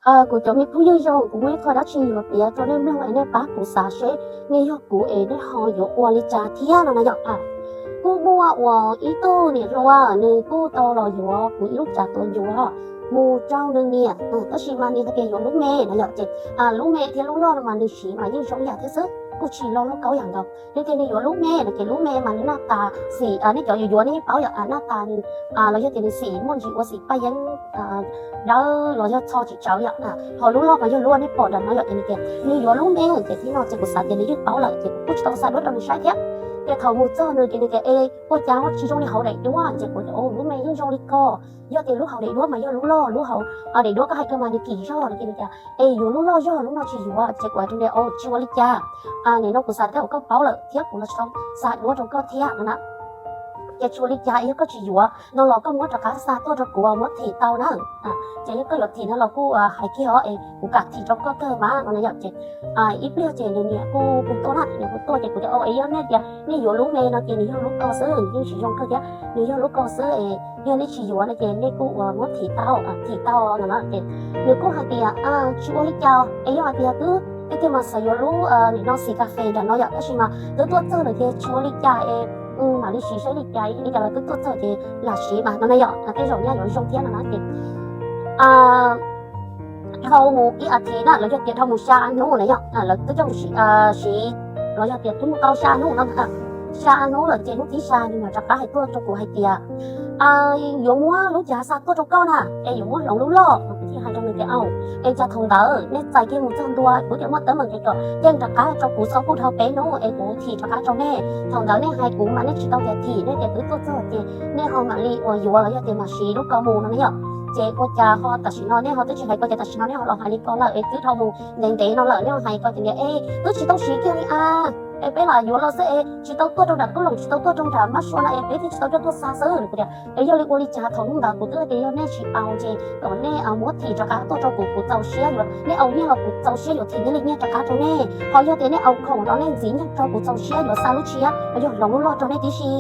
Kuv cov me phooj ywg zoo, kuv muaj ib qho dab tsi yuav piav rau nej mloog es nej pab kuv xav seb nej yog kuv es nej ho yuav ua li cas thiab no na yom. Kuj muaj uas ib tug niam hluas nws kuj tau los yuav kuv ib lub cav tuav ncuav mus rau nws niam, tab sis mas nws hais tias yuav lub me no yom. Ces lub me thiab lub loj no mas nws siv mas yeej zoo yam thiab xwb, kuj tsis loj lub kaub yam nkaus. Nws tias nws yuav lub me no ces lub me mas nws naj tas xim, nej cov yuav yuav nej yeej paub yom, naj tas nws los yog tias nws xim muaj ntsis ua xim paj yeeb dawb los yog txho tsis tsawv yom. Ho lub loj mas yog lub nej pom ntawm no yom. Ces nws tias nws yuav lub me ces thiab no ces kuv xav tias nws yeej paub lawm ces kuv kuj tsis tau xa duab rau nws saib thiab. Ces thaum mus txog nws ces nws tias es ua cas tsis zoo li hauv daim duab. Ces kuv tias lub me yeej zoo li ko, yog tias lub hauv daim duab mas yog lub loj, lub hauv daim duab koj hais kawg mas nws kim zog no. Ces nws tias es yuav lub loj zog, lub no tsis yuav. Ces kuv hais rau nws tias tsis ua li cas, nim no kuv xav teb kom koj paub lawm thiab kuv los tsis tau xa duab rau koj thiab no na. Ces tsis ua li cas, yog koj tsis yuav no los koj muab rov qab xa tuaj rau kuv muab thim tau na. Ces yog koj yuav thim no los kuj hais kiag os es kuv kam thim rau koj kawg mas no na yom. Ces ib pliag ces nws niam kuj tuaj na, nws kuj tuaj ces kuv tias o es yog nej tias nej yuav lub me no ces nws yog lub ko xwb, yeej tsis zoo kawg thiab, nws yog lub ko xwb es yog nej tsis yuav no ces nej kuj ua muab thim tau, thim tau no na. Ces nws kuj hais tias tsis ua li cas, es yog hais tias twb tiag tiag mas xav yuav lub nim no xim kas fes nram no yom, tab sis mas twb tuaj txog lawm ces tsis ua li cas es mam li siv saib li cas, li cas los twb tuaj txog ces lam siv mas no na yom, tej zaum nyaj yuav zoo thiab no na. Ces dhau mus ib as thiv na los yog tias dhau mus xya hnub na yom, lawv twb coj mus siv los yog tias twb mus tau xya hnub no, xya hnub lawm ces hnub thib xya nws mam rov qab hais tuaj rau kuv hais tias yuav muab lub cav xa tuaj rau koj na, es yuav muab hloov lub loj. Kuv thiaj hais rau nws tias es cas thaum ntawd nej txais kiag mus txog ntua kuv tias muaj teeb meem ces kom yeej rov qab rau kuv txhob kuj dhau peb hnub es kuv thim rov qab rau nej. Thaum ntawd nej hais kuv mas nej tsis tau tias thim, nej tias twb tuaj txog ces nej ho mam li uas yuav los yog tias mam siv lub ko mus no ne yom. Ces ua cas ho tam sim no nej ho twb tsis hais ko ces tam sim no nej ho los hais li ko lawm es twb dhau mus ntev ntev no lawm nej ho hais ko ces tias es twb tsis tau siv kiag li a, es peb lam yuav los xwb es tsis tau tuaj rau nram kub loos tsis tau tuaj rau nram mab sua no es peb thiaj tsis tau coj tuaj xa xwb. Kuv tias es yog li ua li cas thaum hnub ntawd kuv twb tias yog nej tsis au ces kom nej muab thim rov qab tuaj rau kuv, kuv txaus siab yuav, nej au nyiaj los kuv txaus siab yuav thim nyiaj li nyiaj rov qab rau nej. Ho yog tias nej au khoom los nej ntxiv nyiaj rau kuv txaus siab yuav xa lub tshiab los yog hloov lub loj rau nej tib si.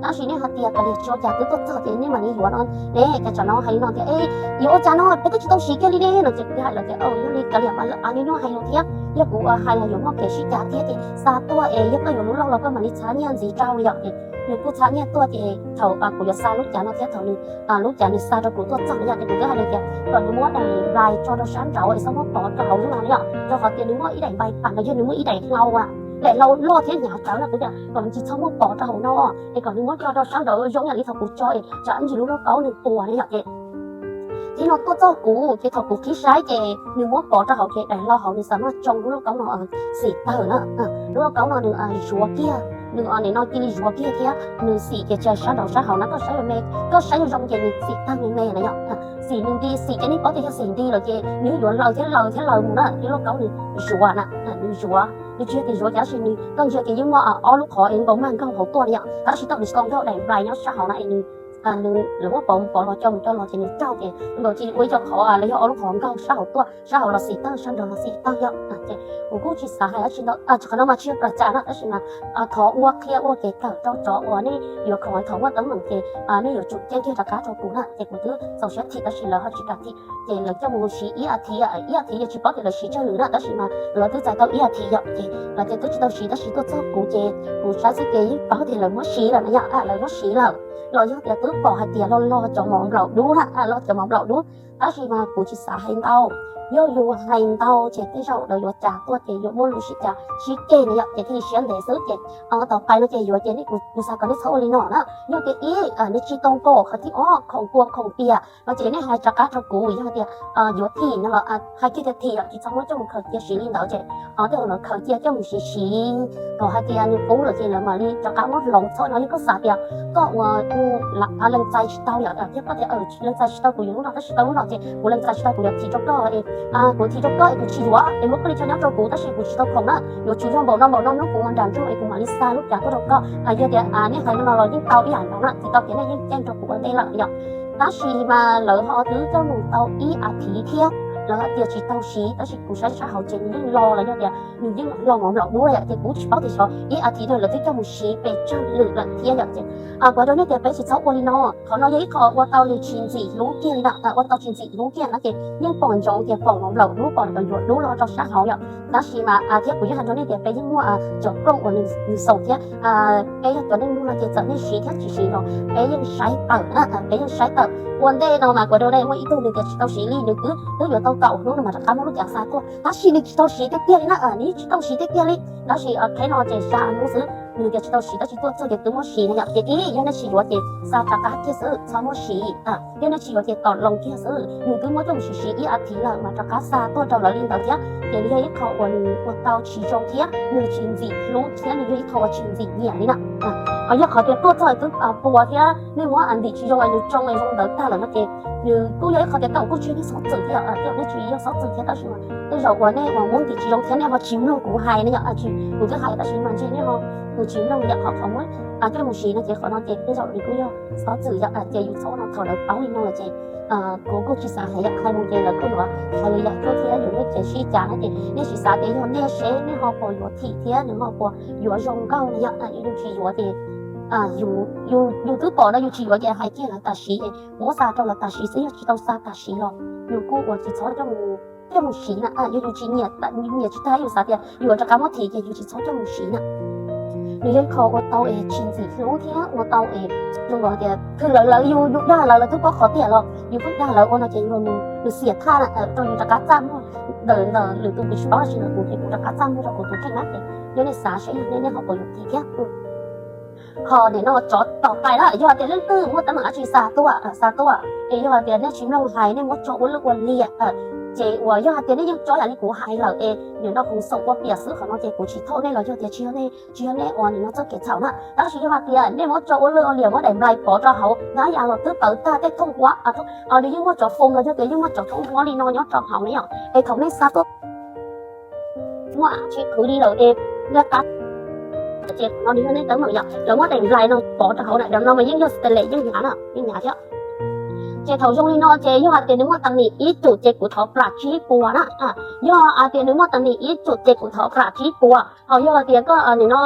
Tab sis nej hais tias kav liam tsis ua cas twb tuaj txog ces nej mam li yuav no ne, cas tsam no hais li no tias es yuav ua cas no peb twb tsis tau siv kiag li ne no ces kuv hais lawv tias yog li kav liam mas lawv nyuaj nyuaj hais lus thiab yog kuv hais los yuav muaj kev sib cav thiab ces xa tuaj es yog koj yuav lub loj los koj mam li txhab nyiaj ntxiv rau yom. Ces nws kuj txhab nyiaj tuaj ces thaum kuv yuav xa lub cav no thiab thaum nws lub cav nws xa rau kuv tuaj txog no yom ces kuv twb hais tias kom nws muab daim nplais tso rau sab nraud es txhob muab pov rau hauv lub no yom, rau qhov tias nws muaj ib daim nplais pam los yog nws muaj ib daim hlau, daim hlau loj thiab hnyav tsawv no kuv tias kom nws tsis txhob muab pov rau hauv no es kom nws muab tso rau sab nraud zoo yam li thaum kuv tso es tsam ib ntsis lub lauj kaub nws puas ne yom. Ces thiab no tuaj txog kuv ces thaum kuv qhib saib ces nws muab pov rau hauv ces daim hlau hauv nws xav muab tsoo lub lauj kaub no xim tawg na. Lub lauj kaub no nws zuav kiag, nws nim no cia li zuav kiag thiab nws xim ces tsis hais sab nraud sab hauv na, koj saib me, koj saib zoo zoo ces nws xim tawg me me na yom. Xim nws nti, xim ces nej paub tias yog xim nti lawm ces nws yuav laws thiab laws thiab laws mus na, lub lauj kaub nws zuav na, nws zuav, nws tsis yog tias zuav cas tab sis nws, koj ntsia ces yeej muaj ob lub qhov es nkaus mag nkaug hauv tuaj na yom, tab sis thaum nws tsis tau nkaug daim nplais nyob sab hauv na es nws, nws lawv muab pov mus pov los coj mus coj los ces nws raug ces nkaus cia li ua ib co qhov los yog ob lub qhov nkaug sab hauv tuaj, sab hauv los xim tawg sab nraud los xim tawg yom. Ces kuv kuj tsis xav hais dab tsi ntau, qhov no mas tsis yog plas cas na tab sis mas thov ua qhia ua kev kawm rau cov uas nej yuav khoom thov muaj teeb meem ces nej yuav tsum ceeb kiag rov qab rau kuv na. Ces kuv twb txaus siab thim tab sis lawv ho tsis kam thim ces lawv coj mus siv ib as thiv, ib as thiv yog tsis paub tias lawv siv tsawg lwm na tab sis mas lawv twb txais tau ib as thiv yom. Ces lawv tias twb tsis tau siv tab sis tuaj txog kuv ces kuv saib xwb ces yeej paub tias lawv muab siv lawm na yom, lawv muab siv lawm. Los yog tias twb pom hais tias los los cov mov nplaum dub na, los cov mov nplaum dub, tab sis mas kuv tsis xav hais ntau. Yog yus hais ntau ces tej zaum lawv yuav cas tuaj ces yuav muaj lub sib cav sib ceg na yom, ces thiaj li siab ntev xwb ces tau qais no ces yuav ces nej, kuv xav kom nej txhob ua li no na. Yog tias ib, nej tsis tau nkaum qhov thib ob khoom kua khoom pias no ces nej hais rov qab rau kuv, yog tias yuav thim no los hais kiag tias thim yom, tsis txhob muab coj mus khaws cia siv li ntawd ces tej zaum lawv khaws cia coj mus siv siv kom hais tias nws qub lawm ces lawv mam li rov qab muab hloov txhob no. Yog koj xav tias koj ua lees txais tsis tau yom, thiab koj tias lees txais tsis tau kuv yuav lub no tab sis tau lub no ces kuv lees txais tsis tau kuv yuav thim rau koj, kuv thim rau koj es kuv tsis yuav es muab koj li chaw nyob rau kuv tab sis kuv tsis tau khoom na, yuav tsum yog npaum no npaum no hnub kuv mus nram nroog es kuv mam li xa lub cav tuaj rau koj. Yog tias nej hais no los yeej tau ib yam nkaus na, tsis tau tias nej yeej ceeb rau kuv ua ntej lawm yom. Tab sis mas lawv ho twb coj mus tau ib as thiv thiab, lawv tias tsis tau siv, tab sis kuv saib sab hauv ces nws yeej los los yog tias nws yeej los mus nplaum dub lawm yom, ces kuv tsis paub tias xyov ib as thiv no lawv twb coj mus siv pes tsawg lwm lawm thiab yom. Ces kuv hais rau nej tias peb tsis txhob ua li no, qhov no yog ib qho ua tau nws tsis ntxim hlub kiag li na, ua tau tsis ntxim hlub kiag no ces yeej pom ntsoov tias pom mus nplaum dub, pom cov ncuav dub los rau sab hauv yom. Tab sis mas thiab kuv yeej hais rau nej tias peb yeej muaj cov plooj uas nws xaus thiab, peb yog cov neeg mloog no ces txawm nej siv thiab tsis siv los peb yeej saib tawm, peb yeej saib tawm. Ua ntej no mas kuv rau nej muaj ib tug nws tias tsis tau siv li, nws twb twb yuav tau kaum hnub no mas rov qab muaj lub cav xa tuaj, tab sis nws tsis tau siv tiag tiag li na, nws tsis tau siv tiag tiag li. Tab sis qhov no ces xa hnub xwb, nws tias tsis tau siv tab sis tuaj txog ces twb muab siv no yom. Ces ib, yog nej siv yuav ces xa rov qab kiag xwb, txhob muab siv. Yog nej siv yuav ces tom loo kiag xwb, nws twb muab coj mus siv siv ib as thiv lawm mas rov qab xa tuaj rau lawv li ntawd thiab ces nws yog ib qho uas nws ua tau tsis zoo thiab nws tsis ntxim hlub thiab nws yog ib qho uas tsis ntxim nyiam li na. Ho yog qhov tias tuaj txog twb puas thiab nej muab ntim tsis zoo es nws tsoo es zoo ntawd tag lawm no ces nws kuj yog ib qho tias tau kuj tsis yog nej xov txwm thiab, nej tsis yog xov txwm thiab tab sis mas tej zaum uas nej uas muab ntim tsis zoo thiab nej ho tsis mloog kuv hais ne yom, kuv twb hais tab sis mas ntshe nej ho tsis mloog yam qhov qhov muab coj mus siv no ces qhov no ces tej zaum nws kuj yog xov txwm yom, ces yus txhob no thaum lawv paub li no lawm ces kuv kuj tsis xav hais yam qhia mus ces lawv kuj yuav hais li yam tuaj thiab yus lub cev sib cav no ces nej sim xav tias yog nej seb nej ho puas yuav thim thiab nws ho puas yuav zoo nkauj no yom, yus tsis yuav ces yus twb pom no yus tsis yuav ces hais kiag lawv tam sim es muab xa rau lawv tam sim xwb, yog tsis tau xa tam sim los yus kuj uas tsis txhob coj mus siv na, yog yus tsis nyiam, nyiam tsis tag yus xav tias yus rov qab muab thim ces yus tsis txhob coj mus siv na. Nws yog ib qho ua tau es tsis ntxim hlub thiab ua tau es zoo los tias thwm lawv, lawv yus, yus dag lawv, lawv twb paub qhov tiag los yus pheej dag lawv ua no ces nws xiam thaj rau yus rov qab txaj muag ntawm ntawm lwm tus, kuv tsis paub tab sis ntawm kuv ces kuv rov qab txaj muag rau kuv tus kheej na ces yog nej xav seb yog nej, nej ho puas yuav thim thiab. Ho nim no tsov tom qais na, yog hais tias leej twg muaj teeb meem dab tsi xa tuaj, xa tuaj es yog hais tias nej tsis mloog hais nej muab tso ua lwj ua liam ces uas yog hais tias nej yeej tso yam li kuv hais lawm es nim no kuv xaum ua piam xwb, qhov no ces kuv tsis thauj nej los yog tias tsis yog nej, tsis yog nej uas nim no txoj kev txhaum na. Tab sis yog hais tias nej muab tso ua lwj ua liam muab daim nplai pov rau hauv, hnab ya los twb tawv tag, tej thooj huab, nws yeej muaj cov foos los yog tias yeej muaj cov thooj huab li no nyob rau hauv ne yom, es thaum nej xa tuaj muaj tsis khwv li lawm es nqa ces no nws yog nej teeb meem yom, lawv muab daim nplai no pov rau hauv na, daim no mas yeej yog stainless, yeej hnyav na, yeej hnyav thiab. Ces thaum zoo li no ces yog hais tias nws muaj teeb meem ib cum ces kuv thov plam tsib puas na. Yog hais tias nws muaj teeb meem ib cum ces kuv thov plam tsib puas. Ho yog hais tias koj nim no,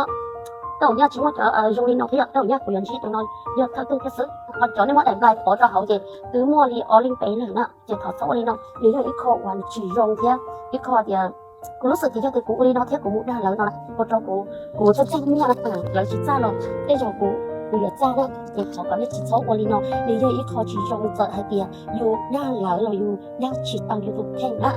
tau nyaj tsis muaj cov zoo li no thiab, tau nyaj kuv yuav ntsib tus no yog thawj tug thiab xwb. Ho cov nej muab daim nplai pov rau hauv ces twb muaj li ob leeg peb leeg na. Ces thov txhob ua li no, nws yog ib qho uas tsis zoo thiab ib qho tias kuv lub xwm tias yog tias kuv ua li no thiab kuv mus dag lawv no ua rau kuv, kuv txaj txaj muag, lawv tsis txaj los tej zaum kuv, kuv yuav txaj na. Ces thov kom nej tsis txhob ua li no, nws yog ib qho tsis zoo, txawm hais tias yus dag lawv los yus dag tsis tau yus tus kheej na.